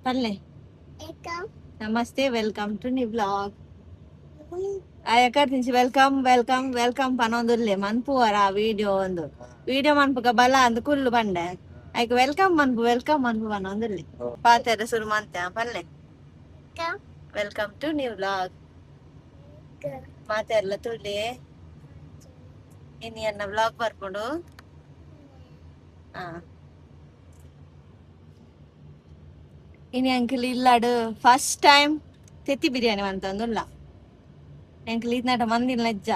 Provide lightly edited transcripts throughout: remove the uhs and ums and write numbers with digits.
ಪಲ್ಲೆ. Namaste, welcome to new vlog. ಆಯಕರ್ welcome welcome welcome ಪನೊಂದುಲ್ಲೆ ಮನ್ಪುವರ video ಒಂದು video ಮನ್ಪುಗ ಬಲ ಅಂದ್ ಕುಲ್ಲು ಬಂಡೆ ಐಕ್ welcome ಮನ್ಪು welcome ಮನ್ಪು ಪನೊಂದುಲ್ಲೆ ಪಾತೆರ ಸುರು ಮಂತೆ ಪಲ್ಲೆ. Welcome to new vlog. ಮಾತೆರ್ಲ ತುಳ್ಳಿ ಇನಿ ಎನ್ನ ವ್ಲಾಗ್ ಬರ್ಪುಂಡು. ಇನಿ ಅಂಕಲ್ ಇಲ್ಲಾಡು ಫಸ್ಟ್ ಟೈಮ್ ತೆತ್ತಿ ಬಿರಿಯಾನಿ ಮಂತೊಂದುಲ್ಲ. ಎಂಕಲ್ ಇತ್ನಾಟ ಮಂದಿನ ಲಜ್ಜ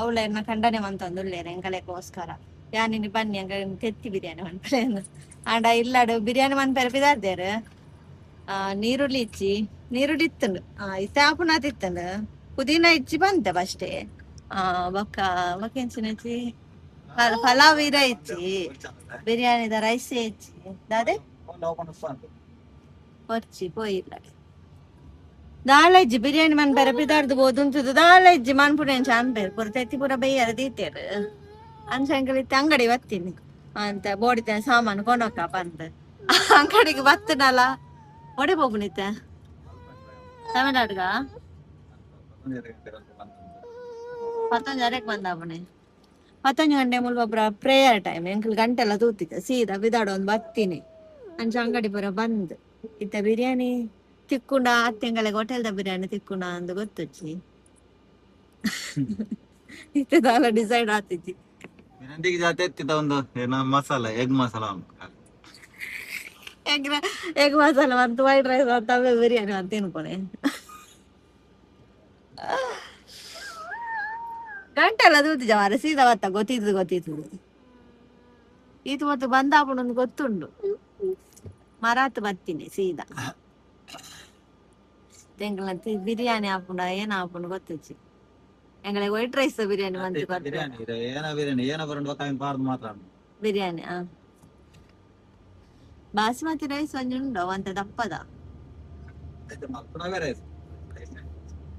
ಅವಳ ಎನ್ನ ಕಂಡನೆ ಮಂತೊಂದುಲ್ಲೇರ್ ಎಂಕಲೆಗೋಸ್ಕರ ಯಾನಿನಿ ಬನ್ನಿ ಅಂಕ ತೆತ್ತಿ ಬಿರಿಯಾನಿ ಮನ್ಪುಲೆ ಆಂಡ ಇಲ್ಲಾಡು ಬಿರಿಯಾನಿ ಮನ್ಪೆರೆ ಪಿದಾರ್ದೇರ್. ನೀರುಳ್ಳಿ ಇಚ್ಚಿ ನೀರುಳ್ಳಿ ಇತ್ತುಂಡು ಇತ್ತೆ ಆಪುನಾತ್ ಇತ್ತುಂಡು ಪುದೀನ ಇಚ್ಚಿ ಬಂತೆ ಫಸ್ಟೇ. ಬೊಕ್ಕ ಬೊಕ್ಕ ಎಂಚಿನ ಇಚ್ಚಿ ಪಲಾವ್ ಇರ ಇಚ್ಚಿ ಬಿರಿಯಾನಿದ ರೈಸ್ ಇಚ್ಚಿ ದಾದೆ ಪೊರ್ಚಿ ಪೋಯಿಲ್ಲ ದಾಳ ಇಜ್ಜಿ ಬಿರಿಯಾನಿ ಮನ್ಪೆರೆ ಪಿದಾರ್ದು ಬೋದುಂತುದು ದಾಳ ಇಜ್ಜಿ ಮನ್ಪುನೆ ಅಂಪೇರ್ ಪೂರ ತೆತ್ತಿ ಪೂರ ಬೇಯ್ಯರ ದೀತೇರ್ ಅಂಚ ಅಂಕಲ್ ಇತ್ತೆ ಅಂಗಡಿ ಬತ್ತೀನಿ ಅಂತ ಬೋಡಿತ ಸಾಮಾನು ಕೊಂಡೋಕ ಪಂದ್ ಅಂಗಡಿಗೆ ಬತ್ತನಲ್ಲ ಒಡೆ ಪೋಪುನಿತ್ತ ತಮಿಳ್ನಾಡುಗ ಪತ್ತೊಂಜಿ ಬಂದಾಪುಣೆ 11 ಗಂಟೆ ಮುಲ್ಪ ಪ್ರೇಯರ್ ಟೈಮ್ ಎಂಕಲ್ ಗಂಟೆ ಎಲ್ಲ ತೂತಿದ್ದೆ ಸೀದಾ ಬಿದಾಡ ಒಂದು ಬತ್ತೀನಿ ಅಂಚ ಅಂಗಡಿ ಪೂರ ಬಂದ್ ಇತ್ತ ಬಿರಿಯಾನಿ ತಿಕ್ಕುಂಡ ಅತ್ತೆಂಗಳಿಗೆ ಹೋಟೆಲ್ದ ಬಿರಿಯಾನಿ ತಿಕ್ಕುಂಡ ಅಂದ್ ಗೊತ್ತುಚ್ಚಿ ಇತ್ತೆ ದಾಲ ಡಿಸೈಡ್ ಆತಿಜ್ಜಿ. ಬಿರಿಯಾನಿಗೆ ಜಾತಿ ಎತ್ತಿದ ಒಂದು ಏನೋ masala egg masala. Egg egg masala ಮತ್ತು ವೈಟ್ ರೈಸ್ ಮತ್ತು ಅವೇ ಬಿರಿಯಾನಿ ಅಂತ ತಿನ್ಕೊಳೆ ಗಂಟೆ ಎಲ್ಲ ತೂತಿಜ ಮಾರೆ ಸೀದಾ ಬತ್ತ ಗೊತ್ತಿದ್ದು ಗೊತ್ತಿತ್ತು ಈತು ಮತ್ತು ಬಂದಾಪುಣೊಂದು ಗೊತ್ತುಂಡು ಮರಾತ್ ಬತ್ತೀನಿ ಸೀದಾ ಎಂಕಲ್ನ ಬಿರಿಯಾನಿ ಆಪುಂಡ ಏನ ಆಪುಂಡು ಗೊತ್ತುಚ್ಚಿ ಎಂಗಳಿಗೆ ವೈಟ್ ರೈಸ್ ಬಿರಿಯಾನಿ ಮಂತ್ ಕೊರ್ಪೆರ್. ಬಿರಿಯಾನಿ ಏನ ಬಿರಿಯಾನಿ ಏನ ಬರಂಡು ಕಾಯಿ ಪಾರ್ದು ಮಾತ್ರ ಬಿರಿಯಾನಿ. ಬಾಸುಮತಿ ರೈಸ್ ಒಂಜಿ ಉಂಡು ಒಂತೆ ದಪ್ಪದ ಮಲ್ಪುನವೇ ರೈಸ್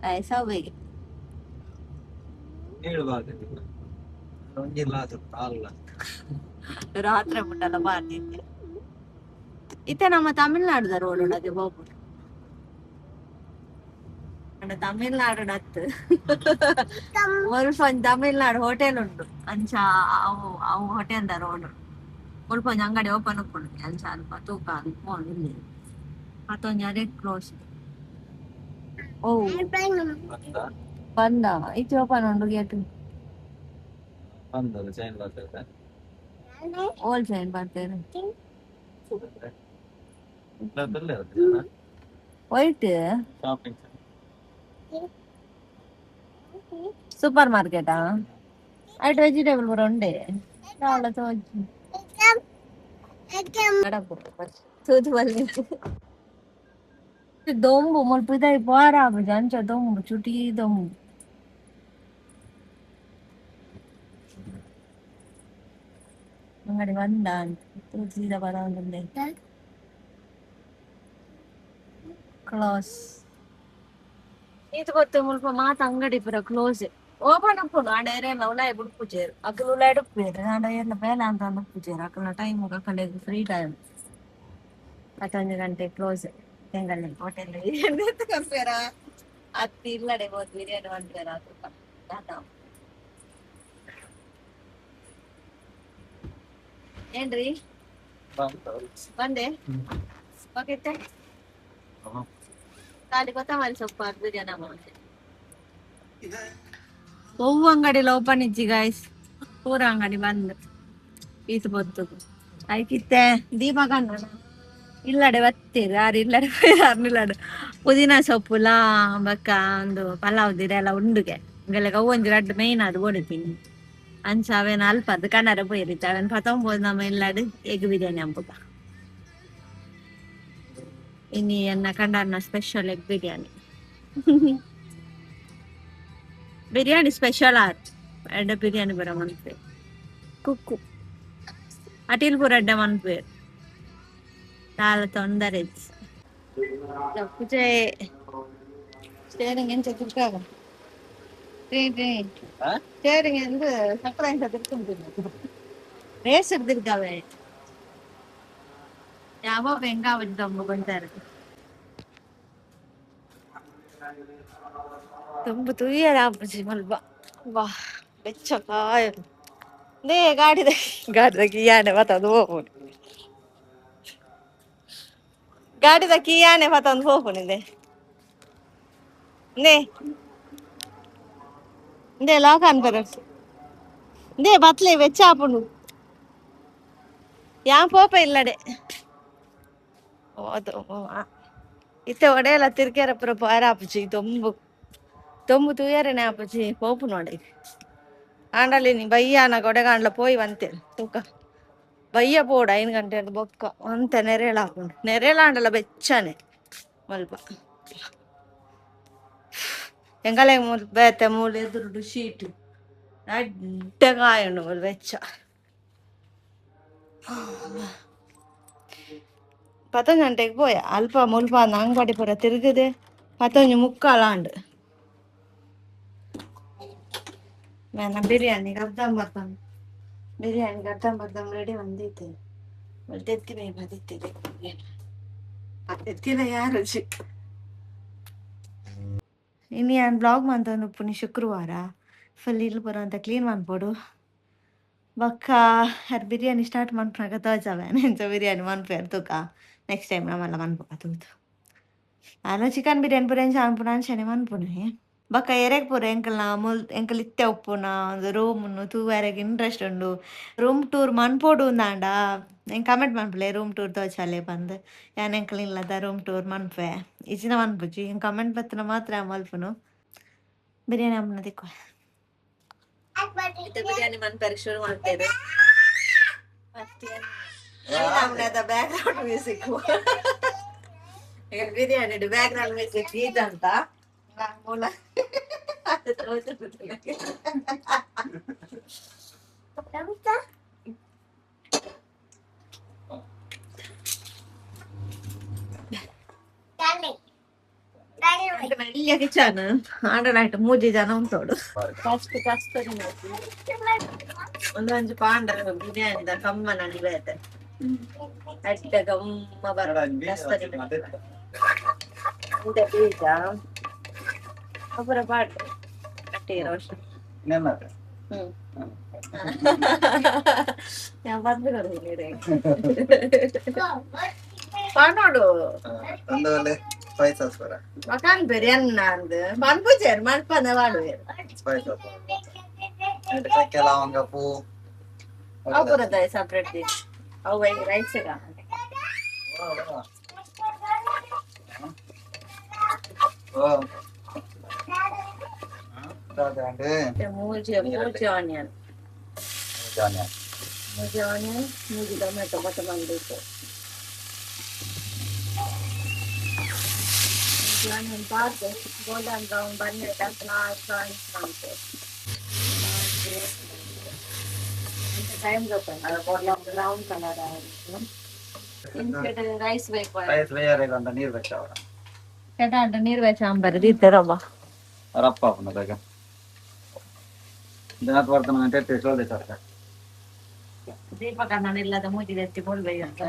ರೈಸ್ ಅವೆಗೆ ಒಂಜಿ ಗ್ಲಾಸ್ ಅಲ್ಲ ರಾತ್ರಿ ಮುಟ್ಟಲ್ಲ ಬಾರ್ದಿತ್ತೆ ಇತ್ತೆ ನಮ್ಮ ತಮಿಳ್ನಾಡುದ ರೋಡ್ ಉಂಡು ಹೋಗ್ಬೋದು ತಮಿಳ್ನಾಡು ನತ್ತು ಮುಲ್ಪ ಒಂಜಿ ತಮಿಳ್ನಾಡು ಹೋಟೆಲ್ ಉಂಡು ಅಂಚ ಅವು ಅವು ಹೋಟೆಲ್ the road ಮುಲ್ಪ ಒಂಜಿ ಅಂಗಡಿ ಓಪನ್ ಉಪ್ಪುಂಡು ಅಂಚ ಅಲ್ಪ ತೂಕ ಪೋಂಡು ಪತ್ತೊಂಜಿ ಅರೆ ಕ್ಲೋಸ್. ಓ ಬಂದ ಇತ್ತೆ ಓಪನ್ ಉಂಡು ಗೇಟ್. ಬಂದದು ಚೈನ್ ಬರ್ತದೆ. ಓಲ್ಡ್ ಚೈನ್ ಬರ್ತೇನೆ. ವೈಟ್ ಶಾಪಿಂಗ್ ಸೂಪರ್ ಮಾರ್ಕೆಟಾ ಐಟ್ ವೆಜಿಟೇಬಲ್ ಪೂರ ಉಂಡೆ ದಾಲ ತೋಜಿ ತೂದು ಬಲ್ಲಿ ದೊಂಬು ಮುಲ್ಪ ಇದಾಯಿ ಪೋರ ಆಪುಜಿ ಅಂಚ ದೊಂಬು ಚುಟಿ ದೊಂಬು. ಅಂಗಡಿ ಬಂದ ಅಂತ ಸೀದಾ ಬರೋಂದುಂಡೆ ಕ್ಲೋಸ್ ಈತ್ ಗೊತ್ತು ಮುಲ್ಪ ಮಾತ ಅಂಗಡಿ ಪೂರ ಕ್ಲೋಸ್ ಓಪನ್ ಉಪ್ಪುಂಡು ಆಂಡ ಏರೆಲ್ಲ ಉಲಾಯಿ ಬುಡ್ಪುಜೆರ್ ಅಕುಲು ಉಲಾಯಿ ಉಪ್ಪುಜೆರ್ ಆಂಡ ಏರ್ಲ ಬೇಲೆ ಅಂತ ಉಪ್ಪುಜೆರ್ ಅಕಲ್ನ ಟೈಮ್ ಅಕಲೆಗ್ ಫ್ರೀ ಟೈಮ್ 11 ಗಂಟೆ ಕ್ಲೋಸ್. ತೆಂಗಲ್ಲಿ ಹೋಟೆಲ್ ಕಂಪೇರ ಅತ್ತಿ ಇಲ್ಲಡೆ ಹೋದ್ ಬಿರಿಯಾನಿ ಮನ್ಪೆರ ಏನ್ರಿ ಬಂದೆ ಓಕೆ ಖಾಲಿ ಕೊತ್ತಂಬರಿ ಸೊಪ್ಪು ಹಾಕಿ ಬಿರಿಯಾನಿ ಮಾಡ್ತೆ. ಒವ್ವು ಅಂಗಡಿಲ ಓಪನ್ ಇಜ್ಜಿ ಗಾಯ್ಸ್, ಪೂರ ಅಂಗಡಿ ಬಂದ್ ಈತ್ ಪೊತ್ತುಗು ಐಕಿತ್ತೆ ದೀಪ ಕಣ್ಣನ ಇಲ್ಲಡೆ ಬತ್ತೀರಿ ಯಾರು ಇಲ್ಲಡೆ ಅರ್ನಿಲ್ಲಡೆ ಪುದೀನ ಸೊಪ್ಪುಲಾ ಬೊಕ್ಕ ಒಂದು ಪಲಾವ್ ದಿರ ಎಲ್ಲ ಉಂಡುಗೆ ಇಂಗಲೆಗ್ ಅವು ಒಂಜಿ ರಡ್ಡ್ ಮೈನ್ ಆದ್ ಬೋಡಿತೀನಿ ಅಂಚ ಅವೇನ ಅಲ್ಪದ್ ಕನರೆ ಪೋಯಿರಿತ್ತೆ ಅವೇನ್ ಪತೊಂಬೋದು ನಮ್ಮ ಇಲ್ಲಡ್ ಎಗ್ ಬಿರಿಯಾನಿ ಅಂಬುಗ ಇನಿ ಎನ್ನ ಕಂಡಾರ್ನ special egg biryani. Biryani special ಆತ್ ಎಡ್ಡೆ ಬಿರಿಯಾನಿ ಪೂರ ಮನ್ಪುವೆರ್ ಕುಕ್ಕು ಅಟಿಲ್ ಪೂರ ಎಡ್ಡೆ ಮನ್ಪುವೆರ್ ದಾಲ ತೊಂದರೆ ಇಜ್ಜಿ. ಪೂಜೆ ಸ್ಟೇರಿಂಗ್ ಎಂಚ ತಿರ್ಕಾಗ ಸ್ಟೇರಿಂಗ್ ಎಂದು ಸಕ್ರ ಎಂಚ ತಿರ್ಕೊಂತೀನಿ ರೇಸ್ ತಿರ್ಗಾವೆ. ಯಾವ ಬೆಂಗಾವಜಿ ದೊಂಬು ಕೊಂತಾರೆ ದೊಂಬು ತುಯ್ಯರ ಆಪುಜಿ ಮಲ್ಪ ವಾ ಬೆಚ್ಚ ಕಾಯ they ಗಾಡಿದ ಗಾಡಿದ ಕಿಯಾನೆ ಬತ್ತೊಂದು ಹೋಗುನು ಗಾಡಿದ ಕಿಯಾನೆ ಬತ್ತೊಂದು ಹೋಗುನಿದೆ ನೇ ಇಂದೇ ಲಾಕ್ ಅನ್ಪರ ಇಂದೇ ಬತ್ಲೆ ಬೆಚ್ಚ ಆಪುಂಡು ಯಾನ್ ಪೋಪ ಇಲ್ಲಡೆ ಓದು ಇತ್ತೆ ಒಡೆಯಲ್ಲ ತಿರ್ಗ್ಯಾರ ಪೂರ ಪೋಯರ ಆಪುಜಿ ದೊಂಬು ದೊಂಬು ತೂಯರನೆ ಆಪುಜಿ ಪೋಪು ನೋಡಿ ಆಂಡಲಿ ನೀ ಬಯ್ಯಾನ ಕೊಡೆಗಾಂಡ್ಲ ಪೋಯಿ వంతೇರು ತೂಕ ಬಯ್ಯ ಪೋಡು 5 ಗಂಟೆ ಬೊಕ್ಕ ಒಂತೆ ನೆರೇಳ ಆಪುಂಡು ನೆರೇಳ ಆಂಡಲ ಬೆಚ್ಚನೆ ಮಲ್ಪ ಎಂಗಲೆ ಮೂಲು ಬೇತೆ ಮೂಲು ಎದುರುಡು ಶೀಟ್ ಅಡ್ಡ ಕಾಯುಂಡು ಮೂಲು ಬೆಚ್ಚ 10 ಗಂಟೆಗೆ ಪೋಯ ಅಲ್ಪ ಮುಲ್ಪ ಅಂಗಡಿ ಪೂರ ತಿರುಗಿದೆ 10:45 ಆಂಡ್ ನಾನು ಬಿರಿಯಾನಿ ಅರ್ಧಂಬರ್ಧಂ ಬಿರಿಯಾನಿ ಅರ್ಧಂಬರ್ಧಂ ರೆಡಿ ಬಂದಿತ್ತೆ ತೆತ್ತಿ ಮೇ ಬದಿತ್ತಿದೆ ತೆತ್ತಿನ ಯಾರು ಇನ್ನು ಯಾನ್ ಬ್ಲಾಗ್ ಮಂತೊಂದು ಉಪ್ಪುನಿ ಶುಕ್ರವಾರ ಫುಲ್ ಇಲ್ಲ್ ಪೂರ ಅಂತ ಕ್ಲೀನ್ ಮನ್ಪೊಡು ಬೊಕ್ಕ ಅರ್ ಬಿರಿಯಾನಿ ಸ್ಟಾರ್ಟ್ ಮನ್ಪುನಗ ತೋಜಾವೆ ಎಂಚ ಬಿರಿಯಾನಿ ಮನ್ಪುವೆರ್ ತೂಕ ನೆಕ್ಸ್ಟ್ ಟೈಮ್ ನಮಲ್ಲ ಮನ್ಪುಗ ತೂದು ಆನ ಚಿಕನ್ ಬಿರಿಯಾನಿ ಪೂರ ಎಂಚ ಮನ್ಪುನ ಅಂಚನೆ ಮನ್ಪುನೆ ಬೊಕ್ಕ ಎರೆಗ್ ಪೂರ ಎಂಕಲ್ನ ಮುಲ್ ಎಂಕಲ್ ಇತ್ತೆ ಉಪ್ಪುನ ಒಂದು ರೂಮ್ನು ತೂವೆರೆಗ್ ಇಂಟ್ರೆಸ್ಟ್ ಉಂಡು ರೂಮ್ ಟೂರ್ ಮನ್ಪೊಡು ಅಂದಾಂಡ ಎಂಕ್ ಕಮೆಂಟ್ ಮನ್ಪುಲೆ ರೂಮ್ ಟೂರ್ ತೋಜಾಲೆ ಪಂದ್ ಯಾನ್ ಎಂಕಲ್ ಇಲ್ಲದ ರೂಮ್ ಟೂರ್ ಮನ್ಪುವೆ ಇಜ್ಜಿಡ ಮನ್ಪುಜಿ ಎಂಕ್ ಕಮೆಂಟ್ ಬತ್ತಿನ ಮಾತ್ರ ಮಲ್ಪುನು ಬಿರಿಯಾನಿ ಆಪುನ ತಿಕ್ಕುವೆ ಬಿರಿಯಾನಿ ಮನ್ಪೆರೆ ಶುರು ಮಲ್ತೆರ್ back ground music biryani back ground music ಗೀತ ಮೂಲ ಮೆಲ್ಲ ಕಿಚನ್ ಆಂಡಲಾಯ್ತು ಮೂಜಿ ಜನ ಉಂಟೋಡು ಫಸ್ಟ್ ಕಸ್ತೂರಿ ಒಂದೊಂಜಿ ಪಾಂಡ ಬಿರಿಯಾನಿದ ಕಮ್ಮನ ಬೇತೆ ಅಡ್ಡ ಗಮ್ಮ ಬರ ಕಸ್ತೂರಿ ಇಂದ ಬೀಜ ಅಪುರ ಪಾಡ್ ಕಟ್ಟಿ ರೋಷನ್ ಹ್ಮ್ ഞാൻ ಬಂದು ಪಾನೋಡು ಸ್ಪೈಸಸ್ ಪೂರ ಮಕಾನ್ ಬೇರೆ ಎನ್ನ ಅಂದ್ ಮನ್ಪುಜೆರ್ ಮನ್ಪಂದ ವಾಡುವೆರ್ ಸ್ಪೈಸಸ್ ಚಕ್ಕೆ ಲವಂಗ ಪೂ ಅವು ಪೂರ ಸಪ್ರೇಟ್ ಅವು ರೈಸ್ ಮೂಜಿ ಮೂಜಿ ಆನಿಯನ್ ಮೂಜಿ ಆನಿಯನ್ ಮೂಜಿ ಟೊಮೆಟೊ ಬತ್ತ ಬಂದಿತ್ತು ಆನಿಯನ್ ಪಾರ್ದು ಗೋಲ್ಡನ್ ಬ್ರೌನ್ ಬನ್ನಿ ಮಂತು ಟೈಮ್ ಬ್ರೌನ್ ಕಲರ್ ರೈಸ್ ಬೇಕು ರೈಸ್ ಬೇಯಾರೆ ಅಂತ ನೀರು ಬೆಚ್ಚ ಕೆಟಾಂಡ ನೀರು ಬೆಚ್ಚ ಅಂಬರ್ ದೀತೆರವ್ವ ರಪ್ಪ ಆಪುಂಡು ಬೇಗ ದಿನತ್ ಬರ್ತನ ಗಂಟೆ ತಿಳ್ಕೊಳ್ಳಿ ಸರ್ ದೀಪಕ ನಾನು ಇಲ್ಲದ ಮೂಜಿದ ಎತ್ತಿ ಕೊಡ್ಬೇಕು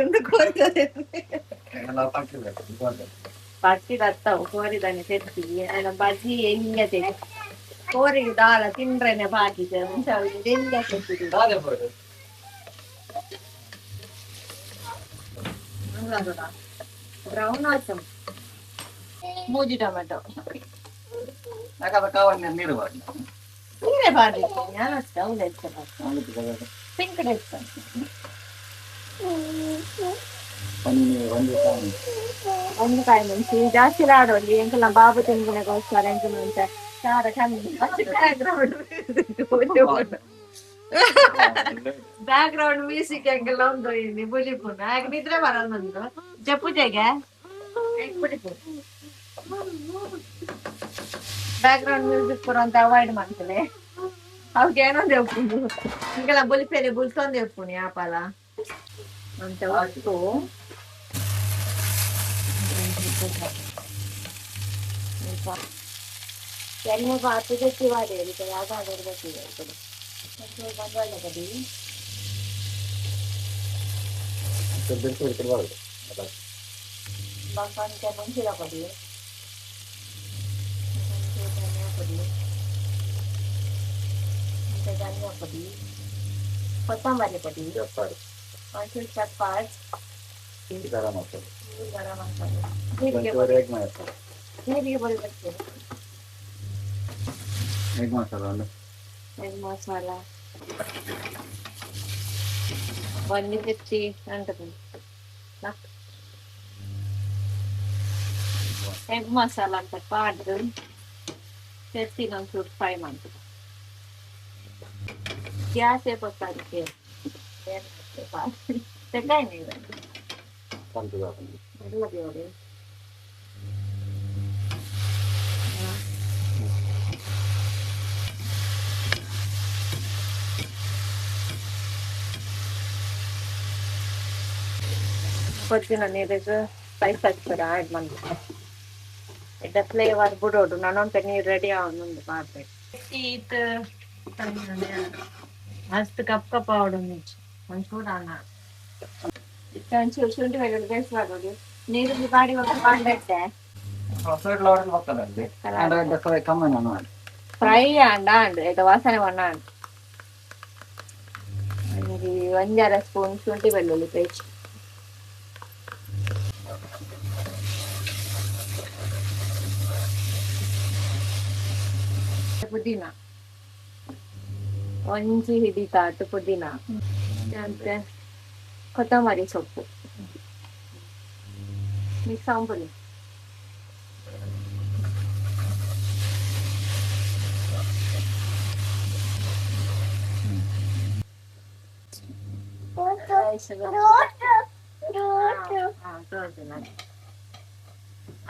ಉಂಡು ಕೋರಿದ ಎಲ್ಲ ಪಕ್ಕಿಬೇಕು ಪಕ್ಕಿದ ಕೋರಿದಾನೆ ತೆತ್ತಿ ಅಲ್ಲ ಬಜ್ಜಿ ಎಂಗ ತೆತ್ತಿ ಕೋರಿಗೆ ದಾಲ ತಿಂಡ್ರೆನೆ ಬಾಕಿದೆ ಎಂಗ ತೆತ್ತಿದೆ ಬ್ರೌನ್ ಆಚಮ್ ಮೂಜಿ ಟೊಮೆಟೊ ಯಾಕಂದ್ರೆ ಕಾವಲ್ಲಿ ನೀರು ಬಾರ್ದು ನೀರೇ ಬಾರ್ದು ನಾನು ಅಷ್ಟೇ ಅವ್ಳು ಹೆಚ್ಚ ಪಿಂಕ್ ಡ್ರೆಸ್ ಒಂದು ಕಾಯಿ ಒಂದು ಕಾಯಿ ಮುಂಚೆ ಜಾಸ್ತಿ ಆಡೋಲ್ಲಿ ಎಂಕಲ್ನ ಬಾಬು ತಿನ್ಪುನೆಗೋಸ್ಕರ ಎಂಕಲ್ ಮುಂಚೆ ಖಾರ ಕಮ್ಮಿ ಬ್ಯಾಕ್ ಗ್ರೌಂಡ್ ಮ್ಯೂಸಿಕ್ ಎಂಕಲ್ನ ಒಂದು ಇಲ್ಲಿ ಬುಲಿಪುನ ಯಾಕೆ ನಿದ್ರೆ ಬರೋದು ಜಪ್ಪುಜೆಗೆ ಬುಲಿಪು ಬ್ಯಾಕ್ ಗ್ರೌಂಡ್ ಮ್ಯೂಸಿಕ್ ಪೂರ ಅಂತ ಅವಾಯ್ಡ್ ಮಾಡ್ತದೆ ಅವಕ್ಕೆ ಏನೊಂದು ಉಪ್ಪುಂಡು ಇಂಕೆಲ್ಲ ಬುಲಿಪೆಲೆ ಬುಲ್ತೊಂದು ಉಪ್ಪುನಿ ಆಪಾಲ ಅಂತ ಉಪ್ಪು ಎಣ್ಣೆ ಬಾತು ಗಟ್ಟಿ ವಾಡಿ ಯಾವ್ದಾದ್ರು ಗಟ್ಟಿ. ಬಂಗಾಳ ಪೊಡಿ. ಕೊಂಚ ಮೆಣಸಿನ ಪೊಡಿ, ಒಂಚೂರು ಧನಿಯಾ ಪೊಡಿ, ಮತ್ತೆ ಧನಿಯಾ ಪೊಡಿ, ಕೊತ್ತಂಬರಿ ಪೊಡಿ, ಒಂಚೂರು ಪೆಪ್ಪರ್, ಗರಂ ಮಸಾಲೆ, ಗರಂ ಮಸಾಲೆ, ಜೀರಿಗೆ ಪೊಡಿ, ಎಗ್ ಮಸಾಲೆ, ಜೀರಿಗೆ ಪೊಡಿ ಬರ್ತದೆ, ಎಗ್ ಮಸಾಲ ಒಂದು, ಎಗ್ ಮಸಾಲ ಒಂದು ತೆಚ್ಚಿ ಅಂಟದು ಎಗ್ ಮಸಾಲ ಅಂತ ಪಾಡ್ದು ತೆತ್ತಿನ ಒಂಚೂರು ಫ್ರೈ ಮಾಡ್ತದೆ. ಗ್ಯಾಸೇ ಗೊತ್ತಾದಕ್ಕೆ ತೆಗ್ಗಾಯಿ ಕೊಚ್ಚಿನ ನೀರಿಗೆ ಸ್ಪೈಸ್ ಹಾಕ್ತಾರೆ ಆ್ಯಡ್ ಮಾಡ್ಬೇಕು. ಎಡ್ಡೆ ಫ್ಲೇವರ್ ಬಿಡೋಡು ನಾನೊಂತ ನೀರು ರೆಡಿ ಆವೊಂದು ಮಾಡ್ಬೇಕು. ಈತ್ ಮಸ್ತ್ ಕಪ್ ಕಪ್ ಆವಡು ಒಂಚೂರು ಅನ್ನ ಒಂಚೂರು ಶುಂಠಿ ಬೆಳ್ಳುಳ್ಳಿ ಪೇಸ್ಟ್ ಮಾಡೋದು ನೀರು ಬಾಡಿ ಪಾಂಡೆಟ್ಟೆ ಫ್ರೈ ಆಂಡ ಆಂಡ್ ಎಡ್ಡೆ ವಾಸನೆ ಬಣ್ಣ ಆಂಡ್ ಒಂಜರ ಸ್ಪೂನ್ ಶುಂಠಿ ಬೆಳ್ಳುಳ್ಳಿ ಪೇಸ್ಟ್. ಪುದೀನ ಒಂಜಿ ಹಿಡಿ ತಾಟು ಪುದೀನ, ಮತ್ತೆ ಕೊತ್ತಂಬರಿ ಸೊಪ್ಪು ಮಿಕ್ಸ್ ಆಂಬುಲಿ.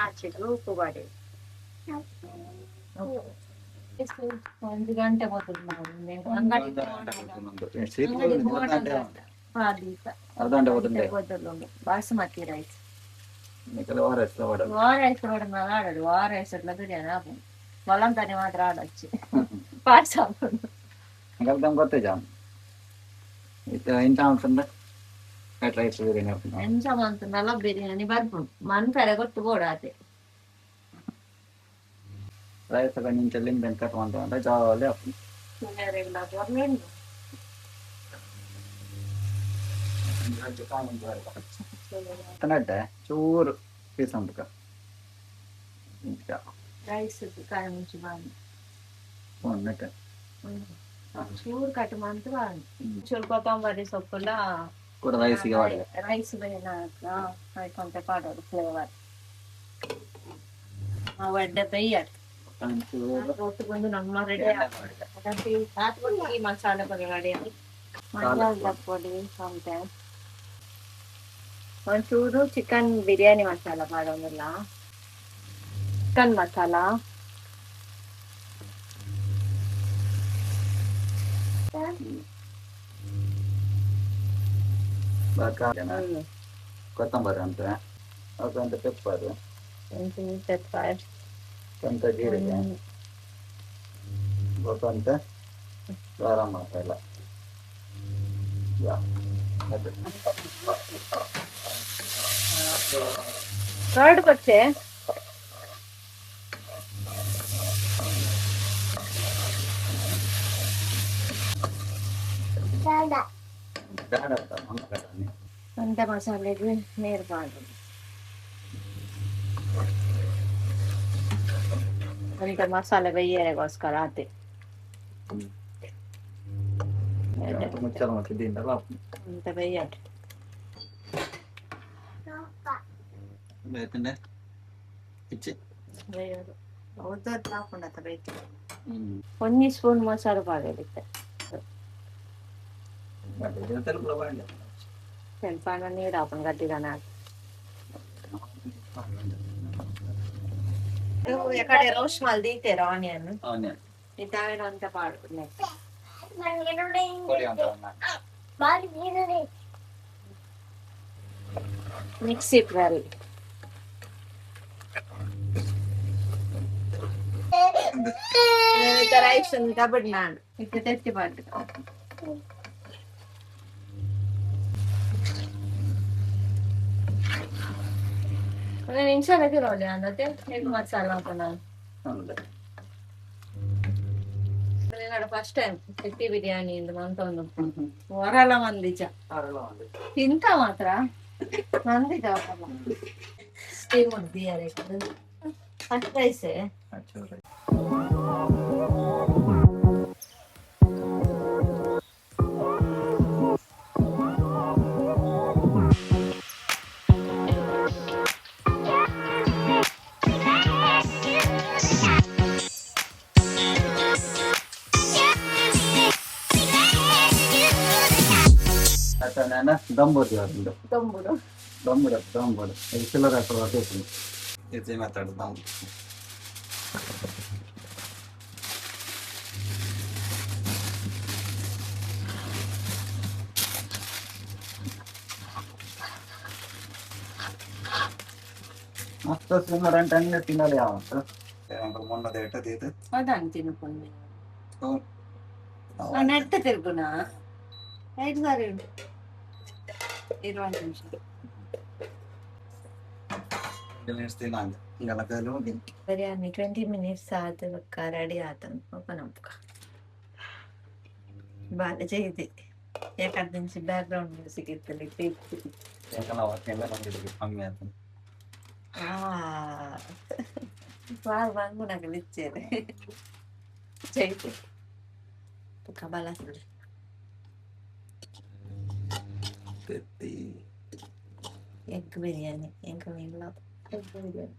ಆಚೆ ಉಪ್ಪು ಬಾಡಿ ಒಂದು ಗಂಟೆ ಮೊದಲು ಬಾಸುಮತಿ ರೈಸ್ ವಾರ ರೈಸ್ ಆಡೋದು, ವಾರ ರೈಸ್ ಬಿರಿಯಾನಿ ಆಪುಂಡು, ಬಲಂತಾನೆ ಮಾತ್ರ ಆಡೊಚ್ಚಿ ಪಾಯಸ ಆಪುಂಡು. ಎಂಚ ಮಂತುಂಡಲ ಬಿರಿಯಾನಿ ಬರ್ಪುಂಡು ಮನ್ಪೆರೆ ಗೊತ್ತು ಬೋಡಾತೆ. ರೈಸ್ ನಿಂಚೆ ಲಿಂಬೆನ್ ಕಟ್ ಮಂತುಂಡ ಜಾಲಿ ಆಪುಂಡು. ತನಡ್ಡೆ ಚೂರು ಪೀಸ್ ಅಂಬುಕ ರೈಸ್ ಕಾಯಿ ಮುಂಚಿ ಬಾಂಡು ಒಂದಕ್ಕೆ ಚೂರು ಕಟ್ ಮಂತು ಬಾಂಡು ಚೂರು ಕೊತ್ತಂಬರಿ ಸೊಪ್ಪುಲ ಕೂಡ ರೈಸಿಗೆ ವಾಡಿದೆ ರೈಸ್ ಬೇನ ಕೊಂತೆ ಪಾಡೋದು ಫ್ಲೇವರ್ ಎಡ್ಡೆ ಪೆಯ್ಯರ್ ರೊಟ್ಟಿಗೊಂದು ನಮ್ಮ ರೆಡಿ ಮಸಾಲೆ ಪೊಡಿ ರೆಡಿ, ಮಸಾಲೆ ಪೊಡಿ ಅಂತೆ ಒಂಚೂರು ಚಿಕನ್ ಬಿರಿಯಾನಿ ಮಸಾಲ ಪಾಡೋದಿಲ್ಲ, ಚಿಕನ್ ಮಸಾಲ ಕೊತ್ತಂಬರಿ ಅಂತ ಅದೊಂದು ಪೆಪ್ಪರ್, ಒಂಚೂರು ಪೆಪ್ಪರ್, కొంత ಜೀರಿಗೆ, కొంత ಗರಂ ಮಸಾಲ. ಕರ್ಡ್ ಕೊಚ್ಚೆ ಒಂದೇ ಮಸಾಲೆಗೆ ನೀರು ಮಾಡೋದು ಒಂತೆ ಮಸಾಲೆ ಬೇಯರೆಗೋಸ್ಕರ ಆತೆ ಒಂತೆ ಬೇಯಟ್ ಬೇಯೋದು ಉದ್ದದ್ದು ಹಾಕೊಂಡತ್ತ ಬೇಯ್ತು. ಒಂಜಿ ಸ್ಪೂನ್ ಮೊಸರು ಪಾಡೋದಿತ್ತೆ ಸ್ವಲ್ಪ ನೀರು ಹಾಕೊಂಡು ಗಟ್ಟಿದಾನ. ಕಡೆ ರೋಸ್ಟ್ ಮಲ್ದಿತ್ತೆರ್ ಆನಿಯನ್ ಇತ್ತಾವೇನ ಅಂತ ಪಾಡು. Mix it well. Rice ಕಬಡ್ ನಾನು ಇತ್ತೆ ತೆತ್ತಿ ಪಾಡ್ದು. ಒಂದು ನಿಮಿಷ ತಿರೋಲಿ ಅಂದತೆ ಎಗ್ ಮಸಾಲ ಹಾಕೋಣ. ಹೌದು. ಫಸ್ಟ್ ಟೈಮ್ ತೆತ್ತಿ ಬಿರಿಯಾನಿ ಇಂದು ಮಂತೊಂದು ವರಲ ಮಂದಿಜ. ತಿಂತ ಮಾತ್ರ ಮಂದಿಜ. ಸ್ಟೀಮ್ ಉಡ್ದಿಯಾರೆ ಫಸ್ಟ್ ರೈಸ್. ನಾನು ದಂಬೋದು ಉಂಟು. ದೊಂಬುಡು. ದೊಂಬುಡು ದೊಂಬುಡು ಚಿಲ್ಲರ್ ಹಾಕುವ. ಇದು ಮಾತಾಡು ದಮ್. ಮಸ್ತ್ ಸುಮಾರು ಅಂಟಂಗೆ ತಿನ್ನಲ್ಲ ಯಾವ ಮೊನ್ನದ ಎಟ್ಟದಿತ್ತು. ಅದಾನ್ ತಿನ್ಕೊಂಡು ನೆಟ್ಟ ತಿರ್ಗುಣ ಐದು ಸಾರಿ ಉಂಟು ಇರುವ ನಿಮಿಷ. ಬಿರಿಯಾನಿ 20 ಮಿನಿಟ್ಸ್ ಆದ ಬೊಕ್ಕ ರೆಡಿ ಆತಂದು ಓಪನ್ ಅಪ್ಪುಗ ಬಾಲೆ ചെയ്ത് ಯಾಕಂದ್ರೆ ಬ್ಯಾಕ್ ಗ್ರೌಂಡ್ ಮ್ಯೂಸಿಕ್ ಇತ್ತಲ್ಲಿ. ಕಮ್ಮಿ ಆಯ್ತು. ಬಾಲ್ ಬಂಗುನಗಲು ಇಚ್ಚೇರು ചെയ്ത് ಬೊಕ್ಕ ಬಲಸುಡು. ತೆತ್ತಿ. ಎಗ್ ಬಿರಿಯಾನಿ ಎಂಕ್ ಇಲ್ಲ ಎಗ್ ಬಿರಿಯಾನಿ.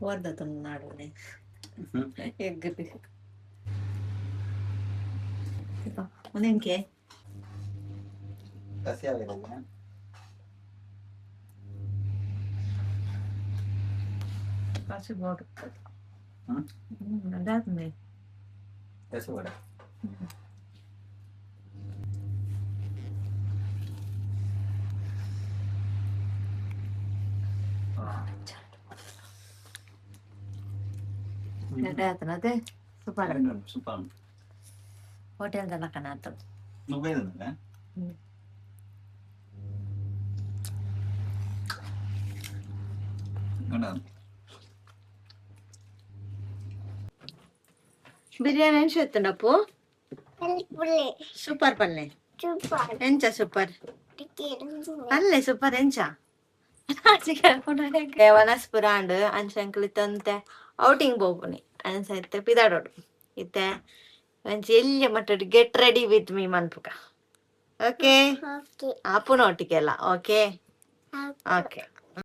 ವರ್ಧతున్నాడు ಎಗ್. ಒಂದೆಂಕೆ. ಕಸಿ ಆಗಿರೋದು. ಹಸಿ ಬೋಡು. ಹ್ಮ್. ಅದಾದ್ಮೇಲೆ ಕಸಿ ಬೇಡ. ಅದೇ ಸೂಪರ್. ಸೂಪರ್. ಹೋಟೆಲ್ ತನಕ ಆತು. ನುಗ್ಗೈದಂದ್ರೆ. ಹ್ಮ್. ನೋಡ. ಬಿರಿಯಾನಿ ಎಂಚ ಇತ್ತುಂಡಪ್ಪು? ಸೂಪರ್ ಪಲ್ಲೆ. ಎಂಚ ಸೂಪರ್ ಅಲ್ಲೇ ಸೂಪರ್ ಎಂಚ ವನಸ್ಪುರ ಅಂಡ್ ಅಂಚ ಇತ್ತಂತೆ ಔಟಿಂಗ್ ಪೋಪುನಿ ಅಂಚ ಇತ್ತೆ ಪಿದಾಡೋಡು. ಇತ್ತೆ ಒಂಜಿ ಎಲ್ಯ ಮಟ್ಟಡ್ ಗೆಟ್ ರೆಡಿ ವಿತ್ ಮೀ ಮನ್ಪುಗ, ಓಕೆ? ಆಪುನ ಒಟ್ಟಿಗೆಲ್ಲ, ಓಕೆ ಓಕೆ.